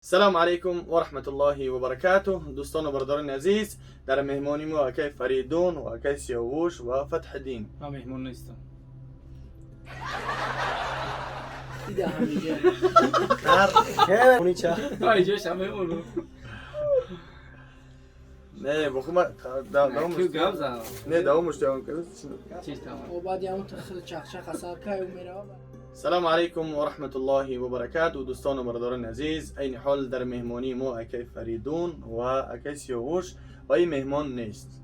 السلام علیکم و رحمت الله و برکاته. دوستان و برادران عزیز، در مهمانی ما اکای فریدون و اکای سیاوش و فتح الدین. من مهمون نیستم. دیده همیشه. اینجاش هم مهمون. نه بخو ما کیو گپ زدم. نه دوامش دوام کرد. چیز تمام. و بعد یه خود چخچخ اثر که و میره. السلام علیکم و رحمت الله و برکاته. دوستان و برادران عزیز، این حال در مهمانی ما اکای فریدون و اکای سیاوش و این مهمان نیست.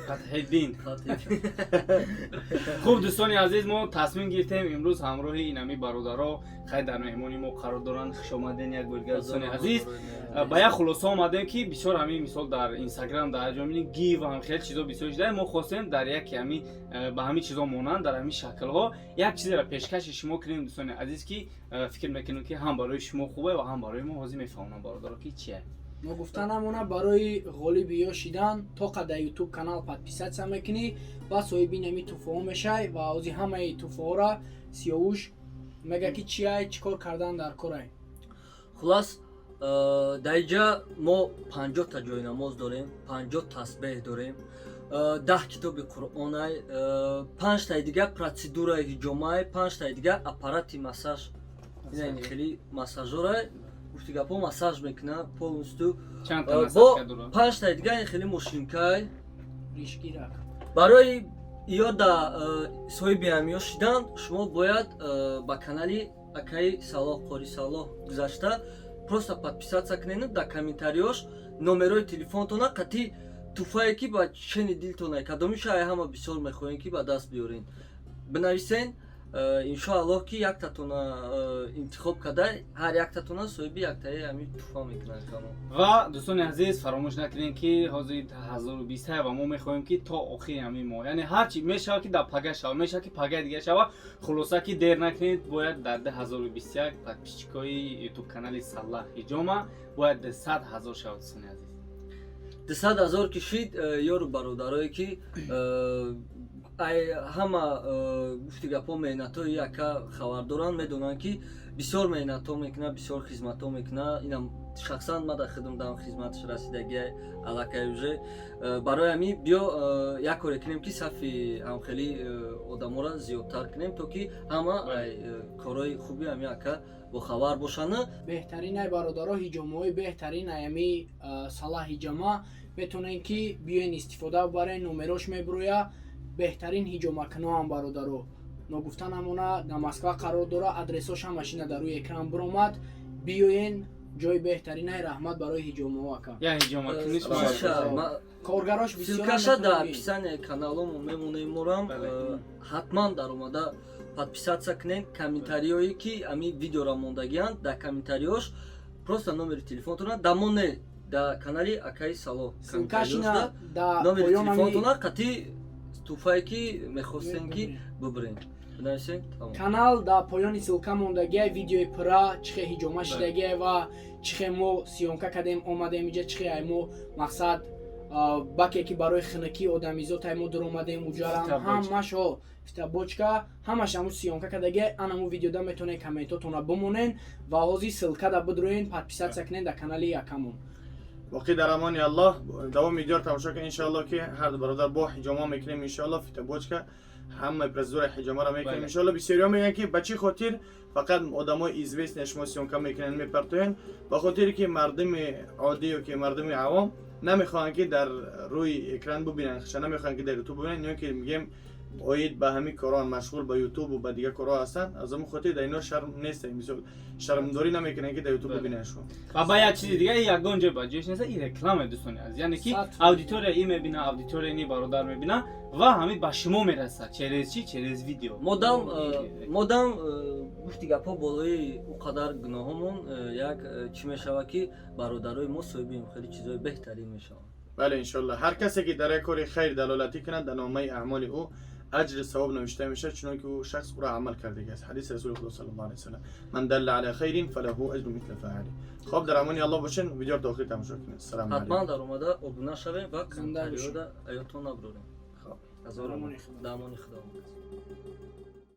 فتح الدین. خب دوستان عزیز، ما تصمیم گرفتیم امروز همراه این همی برادرها خیلی در مهمانی ما قرار دارن. خوش آمدین یک بار دیگر دوستان عزیز. با یک خلاصه آمدیم که بسیار همین مثال در اینستاگرام در جا می‌بینیم گیو و هم خیلی چیزا بسیار شده. ما خواستیم در یک همی به همین چیزا مانند در همین شکل ها یک چیزی را پیشکش شما کنیم دوستان عزیز که فکر میکنیم که هم برای شما خوبه و هم برای ما. حاضر میفهمم برادرها که چیه. ما گفتن همونه برای غالب یا شیدن تا قد در یوتیوب канал подписаться мекунӣ ва соҳиби нами туҳфаҳо мешай ва ози ҳамаи туҳфаҳоро Сиёвуш мега ки чиай, чӣ кор кардан дар корай. Хулас, дар инҷа мо 50-та ҷойнамоз дорем, 50 тасбеҳ дорем, 10 китоби қуръонай, панҷтаи дига процедураи ҳиҷомай, панҷтаи дига аппарати массаж, ина хеле массажорай, гуфти гапо, массаж мекуна полностью. Чанд та бо насадка дорад? Панҷтаи дига ин хеле мошинкай. Ришгирак. Барои ё да соҳиби ҳамиё шидан шумо бояд ба канали акаи Салоҳ, Қори Салоҳ гузашта, просто подписаться кунену дар комментариёш номерои телефонтона қати туҳфае ки ба чени дилтона, кадомиша ай ҳама бисёр мехоҳем ки ба даст биёрен, бинависен. Иншоаллоҳ ки яктатона интихоб карда, ҳар яктатона соҳиби яктаи ҳами туҳфа мекунанд камо. Ва дӯстони азиз, фаромӯш накунем ки ҳозир 2020 ва мо мехоҳем ки то охири ҳамин моҳ, яъне ҳарчи мешавад ки дар пага шава, мешавад ки пагаи дига шава, хулоса ки дер накунед, бояд дар 2021 подписчикои ютуб канали Саллах Ҳиҷома бояд 100 ҳазор шавад, дӯстони азиз. 200 000 ки шид, ёру бародарое ки ай ҳама гуфти гапҳо, меҳнатҳои яка хабар доранд, медонанд ки бисёр меҳнатҳо мекунад, бисёр хизматҳо мекунад. Инам шахсан ма дар хидм дам хизматаш расидагӣ аллакай уже. Барои ҳамин биё як коре кунем ки сафи ҳамхелӣ одаморо зиёдтар кунем, то ки ҳама ай корҳои хуби ҳами ака бохабар бошанд. Беҳтарин ай бародаро, ҳиҷомаҳои беҳтарин аями Салаҳ Ҳиҷома, метавонен ки биёен истифода барен. Номерош мебироя. Беҳтарин ҳиҷомакуноам бародаро. Ногуфта намона, дар Москва қарор дора. Адресош ҳамашина дар рӯи экран биромад. Биёен, ҷои беҳтаринай. Раҳмат барои ҳиҷомаҳо, ака. Я ҳиҷома куниш. Ссылкаша Коргарош бисёр. Ссылкаша дар описание каналомо мемонем морам. Бале. Ҳатман даромада подписаться кунед. Комментариҳое ки ами видеора мондагианд, дар комментариҳош просто номери телефонтона дамоне, дар канали акаи Салоҳ Ссылкашина дар номери поён ами телефонтона қати туҳфае ки мехостем ки бубирем бинависем, тамом. Канал дар поёни ссылка мондагиай. Видеои пурра, чихе ҳиҷома шидагиай ва чихе мо съёмка кардем, омадем иҷа, чихе ай мо мақсад баке ки барои хунукӣ одамизод ай мо дуромадем уҷарам. Фитобочка. Ҳамаш о фитобочка, ҳамаш ҳаму съёмка кардагиай. Анаму видеода метавонед комментотона бимонен ва ҳозир ссылкада бидроен, подписаться кунен дар канали якамон. Боқӣ дар амони Аллоҳ. Давоми видеоро тамошо кунед. Иншоаллоҳ ки ҳар ду бародар бо ҳиҷома мекунем, иншоаллоҳ фитобочка, ҳамаи процедураи ҳиҷомаро мекунем. Иншоаллоҳ. Бисёриҳо мегӯянд ки ба чӣ хотир фақат одамои известный шумо съёмка мекунанд, мепартоянд? Ба хотире ки мардуми оддӣ ё ки мардуми авом намехоҳанд ки дар рӯи экран бубинанд ша, намехоҳанд ки дар ютуб бубинанд, ё ки мегем оид ба ҳамин корон машғул ба ютубу ба дигар корҳо ҳастанд. Аз ҳамин хотир дар ино шарм нест, мисол шармдорӣ намекунанд ки дар ютуб бубинанд шумо. Ва ба як чизи дига, ягон ҷой ба ҷояш нест, ин реклама, дӯстони азиз, яъне ки аудитория ин мебина, аудитория ини бародар мебина ва ҳамин ба шумо мерасад. Через чи? Через видео. Модам гуфти гапҳо, болои ӯ қадар гуноҳомон як чӣ мешавад ки бародарои мо соҳиби хеле чизҳои беҳтарин мешаванд. Бале, иншоаллоҳ. Ҳар касе ки дар як кори хайр далолатӣ кунад, дар номаи аъмоли ӯ аҷри савоб навишта мешавад, чунон ки ӯ шахс ӯро амал кардагиаст. Ҳадиси расули худо صلى الله عليه وسلم: من دل على خير فله أجر مثل فاعله. Хоб, дар амони Аллоҳ бошен. Видеоро то охир тамошо кунед. Салому Ҳатман алайкум. Даромада обуна шавем ва Зинда комментариёда аётон наброрем. Хоб. Ҳазор Дар амони Худо. Дар амони Худо.